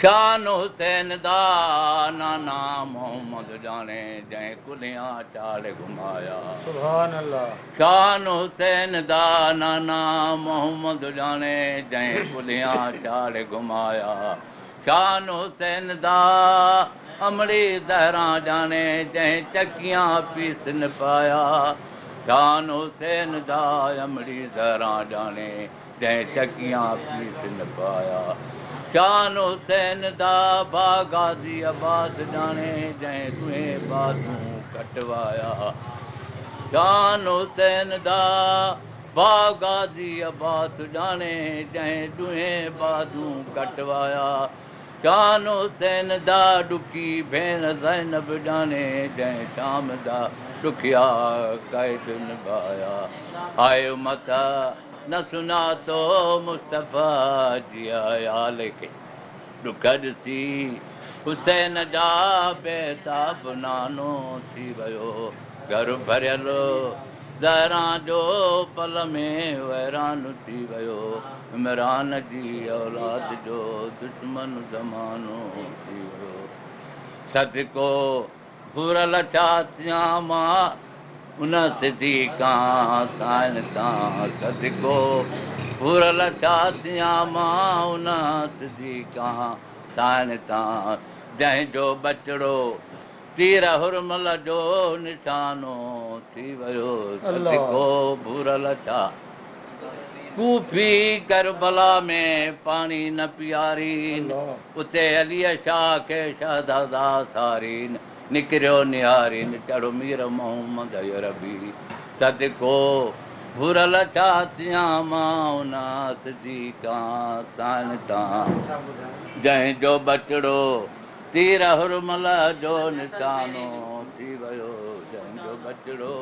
شان حسين دا نانا محمد ڄاڻي جنهن ڪلهيان چاڙهه گهمايا. سبحان الله. شان حسين دا نانا محمد ڄاڻي جنهن ڪلهيان چاڙهه گهمايا. شان حسين دا امڙي زهران ڄاڻي جنهن چڪيان پيس نپايا. شان حسين دا امڙي زهران ڄاڻي جنهن چڪيان پيس نپايا. شان حسين دا ڀاء غازي عباس ڄاڻي جنهن دوهين بازو ڪٽوايا. شان حسين دا ڀاء غازي عباس ڄاڻي جنهن دوهين بازو ڪٽوايا. شان حسين دا ڏکي ڀيڻ زينب ڄاڻي جنهن شام دا ڏکيا قيد نڀايا. آءِ امت نه سڃاتو مصطفيٰ جي عيال کي ڏک ڏسي حسين جا بيتاب نانو ٿي ويو. گهر ڀريل زهران جو پل ۾ ويران ٿي ويو. عمران جي اولاد جو دشمن زمانو ٿي ويو. صدقو ڀورل ڇا ٿيان مان ان صديقان سائن تان. صدقو ڀورل ڇا ٿيان مان ان صديقان سائن تان. جنهن جو ٻچڙو تير حرمل جو نشانو ٿي ويو. صدقو ڀورل ڇا ڪوفي ڪربلا ۾ پاڻي نه پيارين. اتي علي شاهه کي شهزادا سارين. نڪريو نهارين چڙهه مير محمد عربي. صدقو ڀورل ڇا ٿيان مان ان صديقان سائن تان. جنهن جو ٻچڙو تير حرمل جو نشانو ٿي ويو. جنهن جو ٻچڙو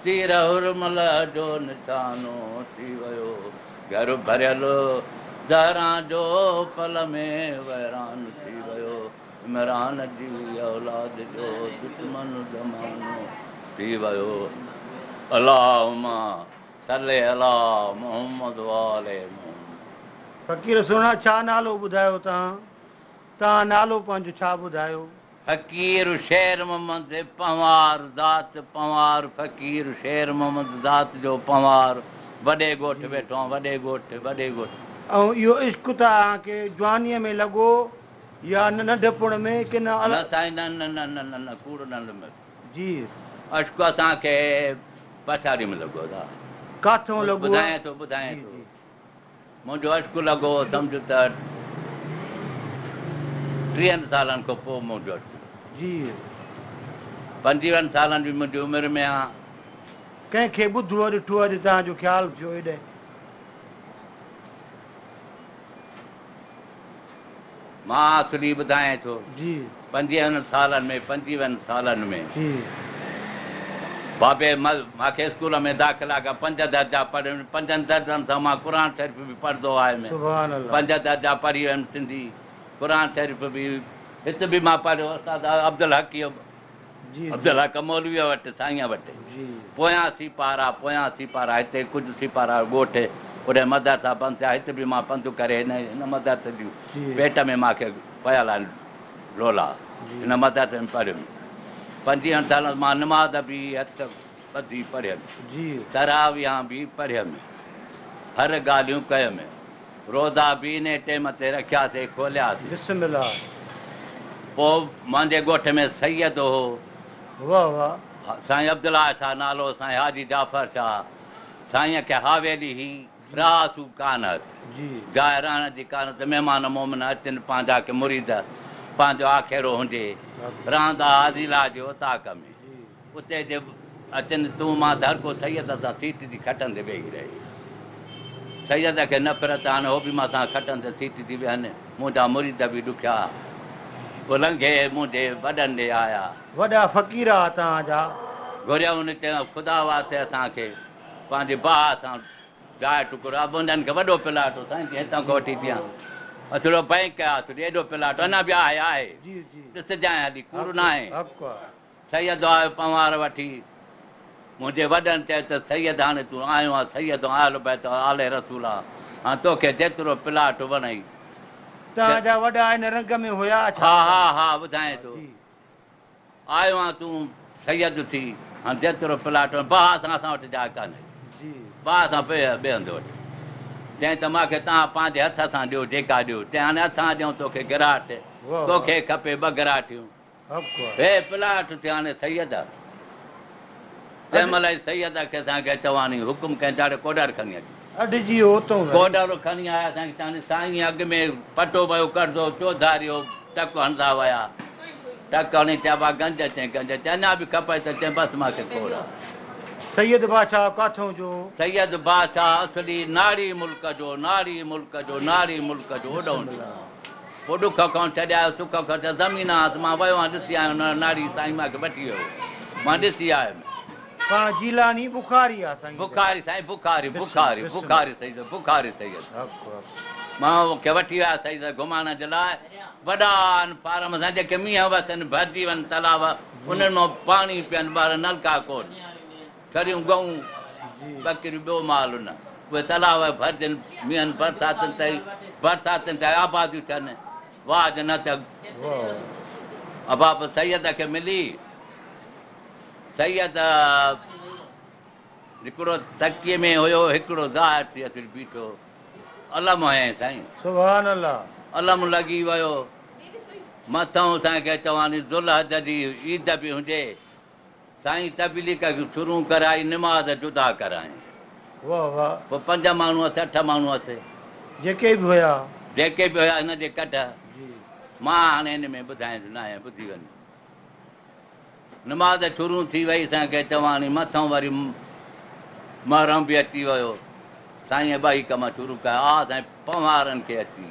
تير حرمل جو نشانو ٿي ويو. گهر ڀريل زهران جو پل ۾ ويران ٿي ويو. عمران جي اولاد جو دشمن زمانو ٿي ويو. اللهم صل علي محمد وآل محمد. فقير سهڻا ڇا نالو ٻڌايو توهان؟ توهان نالو پنهنجو ڇا ٻڌايو؟ فقير شير محمد پنهوار ذات پنهوار. فقير شير محمد ذات جو پنهوار. وڏي ڳوٺ ويٺو آهيان. وڏي ڳوٺ وڏي ڳوٺ. ۽ اهو عشق توهان کي جوانيءَ ۾ لڳو يا ننڍپڻ ۾ ڪي نه؟ نه سائين، نه نه نه نه نه نه ڪوڙ نه لڳو. جي. عشق اسان کي پڇاڙي ۾ لڳو دا. ڪاٿون لڳو؟ ٻڌايان ٿو ٻڌايان ٿو. منهنجو عشق لڳو سمجهه ته 30 سالن کان پوءِ منهنجو عشق. جي. 25 سالن جي منهنجي عمر ۾ آهي. ڪنهن کي ٻڌو ڏٺو اڄ توهان جو خيال ٿيو هيڏي؟ مان اصلي ٻڌايان ٿو. جي. 25 سالن ۾ 25 سالن ۾ جي. بابي مون کي اسڪول ۾ داخلا کان 5 درجا پڙهيم. 5 درجن سان مان قرآن شريف به پڙهندو آيم. سبحان الله. 5 درجا پڙهي ويم سنڌي قرآن شريف به هتي به مان پڙهيو. استاد عبدل حق جي. عبدل حق مولويءَ وٽ سائينءَ وٽ. جي. پويان سيپارا پويان سيپارا هتي ڪجهه سيپارا ڳوٺ اوڏي مدرسا بند ٿيا. هتي به مان پنڌ ڪري هن هن مدرسي جي پيٽ ۾ مون کي پيل آهن لولا. هن مدرسي ۾ پڙهيم. 25 سالن مان نماز به هٿ ٻڌي پڙهيم. جي. تراويح به پڙهيم. هر ڳالهيون ڪيم. روزا به ان ٽائيم تي رکياسين کولياسين. بسم الله. پوءِ منهنجي ڳوٺ ۾ سيد هو. واهه واهه. سائين عبدلا شاهه نالو سائين حاجي جعفر شاهه. سائينءَ کي حاويلي هئي رهاسو ڪانه هئس. جي. جاءِ رهڻ جي ڪانه ته مهمان مومن اچن پنهنجا ڪي مريد پنهنجو آکيرو هجي. رهندا هازيلا جي اوطاق ۾. اتي جي اچن تون مان ته هر ڪو سيد سان سيٽ جي کٽن تي ويهي رهي. سيد کي نفرت هاڻي هو به مان سان کٽن تي سيٽ ٿي ويهن. منهنجا مريد به ڏکيا. پوءِ لنگهي منهنجي وڏن ڏي آيا. وڏا فقير آهي توهان جا. گهريئون چيو خدا واسطي اسان کي پنهنجي ڀاءُ سان جاءِ ٽڪڙو آهي. انهن کي وڏو پلاٽ هو سائين هتان کان وٺي ڏيان. اصلو بينڪ آهي ايڏو پلاٽ اڃا به آهي آهي. ڏسجانءِ هلي ڪوڙ نه آهي. سيد آيو پنوار وٺي. منهنجي وڏن چيو ته سيد هاڻي تون آيو آهي سيد آل بيت آلي رسول آهي. هاڻي توکي جيترو پلاٽ وڻئي توهان جا وڏا ان رنگ ۾ هيا ڇا؟ ها ها ها ٻڌايان ٿو. آيو آن تون سيد ٿي، هاڻ جيترو پلاٽ باهه سان اسان وٽ جاء ڪانهي. باهه سان ٻئي هنڌ وٺ. چيائين ته مان کي توهان پنهنجي هٿ سان ڏيو جيڪا ڏيو. چيائين هاڻي اسان ڏيون توکي گراٺ، توکي کپي ٻه گراٺيون. هي پلاٽ ٿي هاڻي سيد. تنهن مهل ئي سيد کي اسان کي چواڻي حڪم ڪيائين ته اڙي ڪوڏر کڻي اچ. ڪوڏر کڻي آيا اسان کي چواڻي سائين اڳ ۾ پٽو پيو ڪڍندو چوڌاري هو ٽڪ هڻندا ويا. ٽڪ هڻي چيا با گنج چئين گنج چئين اڃا به کپئي ته چئين بس مان کي کوڙ آ. سيد بادشاهه ڪاٿئون جو؟ سيد بادشاهه اصلي ناڙي ملڪ جو ناڙي ملڪ جو ناڙي ملڪ جو اوڏهون جو. پوء ڏک کان ڇڏيايو سک کان ڇڏيا زمين آس مان ويو آهيان ڏسي آيو آهيان ناڙي سائين مان کي وٺي ويو مان ڏسي آيم. پاڻ جيلاني بخاري آ سائين. بخاري سائين بخاري بخاري بخاري سيد بخاري سيد مان کي وٺي ويا سيد گهمائڻ جي لاء وڏا آهن فارم سائين جيڪي مينهن وسن ڀرجي وڃن تلاء انهن مان پاڻي پين ٻاهر نلڪا ڪون ڇڙيون ڳئون ٻڪريون ٻيو مال نه اهي تلاء ڀرجن مينهن برساتن تائين برساتن تائين آباديون ٿين واهه جي نه ته ابا سيد کي ملي سيد هڪڙو تڪيي ۾ هيو هڪڙو ظاهر ٿي اچي بيٺو علم هنيائين سائين. سبحان الله. علم لڳي ويو مٿئون سائين کي چواني ذوالحج جي عيد به هجي سائين تبليغ کي شروع ڪرائي نماز جدا ڪرائين. واه واه. پوء پنج ماڻهو هئاسي اٺ ماڻهو هئاسي. جيڪي به هيا. جيڪي به هيا هن جي ڪڍ. مان هاڻي هن ۾ ٻڌائيندو ناهيان ٻڌي وڃ. نماز شروع ٿي وئي سائين کي چواڻي مٿئون وري محرم به اچي ويو سائين ٻئي ڪم شروع ڪيا آ سائين پنهوارن کي اچي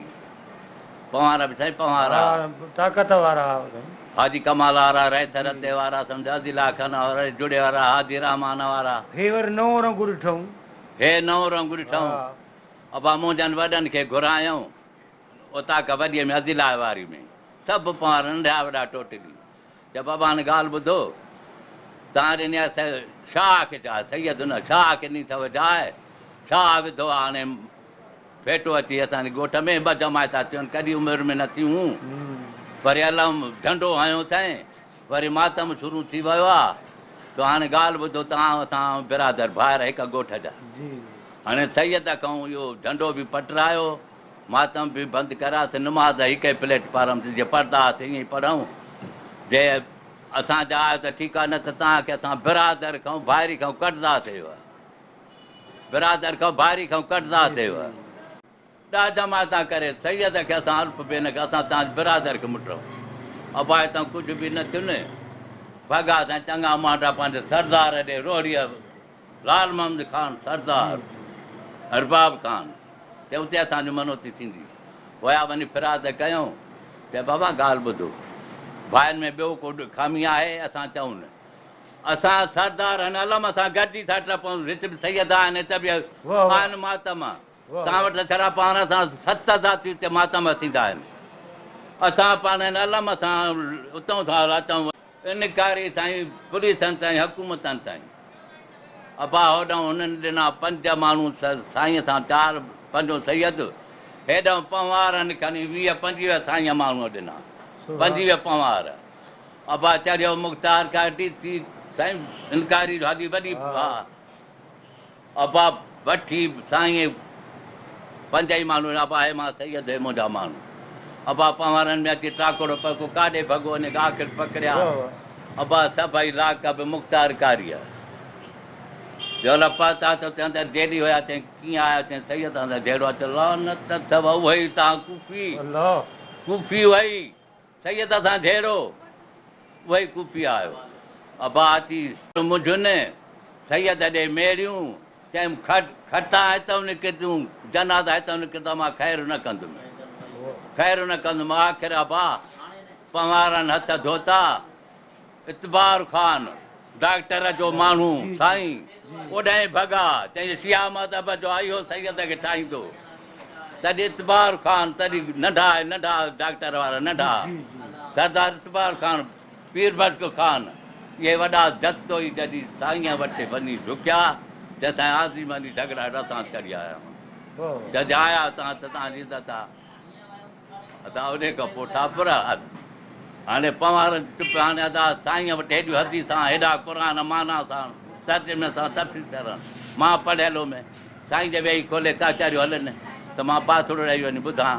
پنهوار به سائين پنهوار ها طاقت وارا ها سائين حاجي ڪمال وارا رئيس رتي وارا سمجهه عزيلا خان وارا جڙي وارا حاجي رحمان وارا. هي وري نئون رنگ ڏٺئون. هي نئون رنگ ڏٺئون ابا منهنجن وڏن کي گهرايائون اوطاق وڏيء ۾ عزيلا واري ۾ سڀ پنهوار ننڍا وڏا ٽوٽلي چئه بابا هاڻي ڳالهه ٻڌو، توهان ڏني آهي شاهه کي جاء، سيد نه، شاهه کي ڏني اٿو جاء، شاهه وڌو آهي هاڻي ڦيٽو اچي اسان جي ڳوٺ ۾، ٻه جماعتا ٿيون آهن، ڪڏهن عمر ۾ نه ٿيون هون، وري علم جهنڊو هنيو اٿائين، وري ماتم شروع ٿي ويو آهي، سو هاڻي ڳالهه ٻڌو، توهان اسان برادر ڀائر هڪ ڳوٺ جا، هاڻي سيد کان اهو جهنڊو به پٽرايو. ماتم به بند ڪرياسين، نماز هڪ ئي پليٽ فارم تي جيئن پڙهندا هئاسين ائين ئي پڙهون، جي اسان جا آهيو ته ٺيڪ آهي نه ته توهان کي اسان برادر کان ڀائري کان ڪڍنداسين. برادر کان ڀائري کان ڪڍنداسين. ڏهه جماعتان ڪري سيد کي اسان الف بي نه اسان توهان جي برادر کي مٽرئون. ابا هتان ڪجهه به نه ٿيو نه ڀڳا سائين چڱا مانڊا پنهنجي سردار ڏي روهڙيء لال محمد خان سردار ارباب خان چي اتي اسان جي منوتي ٿيندي. ويا وڃي فرياد ڪيائون. چي بابا ڳالهه ٻڌو. ڀائن ۾ ٻيو ڪو خامي آهي اسان چئون نه. اسان سردار هن علم سان گڏجي ٿا ٽپون. هت به سيد آهن هت به آهن ماتم. توهان وٽ ڇڙا پاڻ اسان ست ذاتيون هتي ماتم ٿيندا آهن. اسان پاڻ هن علم سان اتئون ٿا اچون. انڪاري سائين پوليسن تائين حڪومتن تائين ابا هوڏانهن هنن ڏنا پنج ماڻهو سائين سان چار پنجون سيد هيڏانهن پنهوارن کڻي 20 25 سائين ماڻهو ڏنا 25 پنهوار ابا چڙهيو مختار ڪاٽي ٿي سائين انڪاري جو هادي وڏي ها ابا وٺي سائين پنج ئي ماڻهو ابا هي مان سيد هي منهنجا ماڻهو ابا پنهوارن ۾ اچي ٽاڪوڙو پڪو ڪاڏي ڀڳو وڃي آخر پڪڙيا ابا سڀئي لاڪ به مختار ڪاريء جو لپا ته اتي اندر جيلي هيا چئين ڪيئن آيا چئين سيد اندر جهيڙو آ چيو لعنت اٿو اهي ئي تان ڪوفي ڪوفي اهي ئي سيد سان جهيڙو، اهوئي ڪوفي آيو. ابا اچي منجهن، سيد ڏي ميڙيون، چيم کٽان هتئون نڪرتيون، جنازا هتئون نڪرندا، مان خير نه ڪندم، خير نه ڪندم. آخر ابا پنهوارن هٿ ڌوتا. اعتبار خان ڊاڪٽر جو ماڻهو سائين اوڏانهن ڀڳا، چيائين شيعا مذهب جو آهي اهو سيد کي ٺاهيندو. تڏهن اعتبار خان تڏهن ننڍا ننڍا ڊاڪٽر وارا ننڍا سردار اعتبار خان پير بخش خان اهي وڏا جتوئي جڏهن سائينء وٽ وڃي جهڪيا چيائين سائين عظيم علي جهڳڙا اسان چڙهي آيا آهيون جڏهن آيا تان ته تان جي عزت آ. ادا انهي کان پوء ٺاپر هاڻي پنهوارن چپ هاڻي ادا سائينء وٽ هيڏيون حديثان هيڏا قرآن معنيٰ ساڻ ترجمي سان تفسير سان مان پڙهيل هوم سائين جي ويهي کولي ڪچهريون هلن ته مان پاسڙو رهي وڃي ٻڌان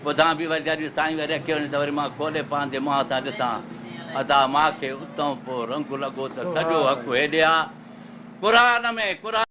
ٻڌان به وري جڏهن سائين وري رکي وڃي ته وري مان کولي پنهنجي منهن سان ڏسان ادا مان کي اتان پوء رنگ لڳو ته سڄو حق هيڏي آ قرآن ۾ قرآن.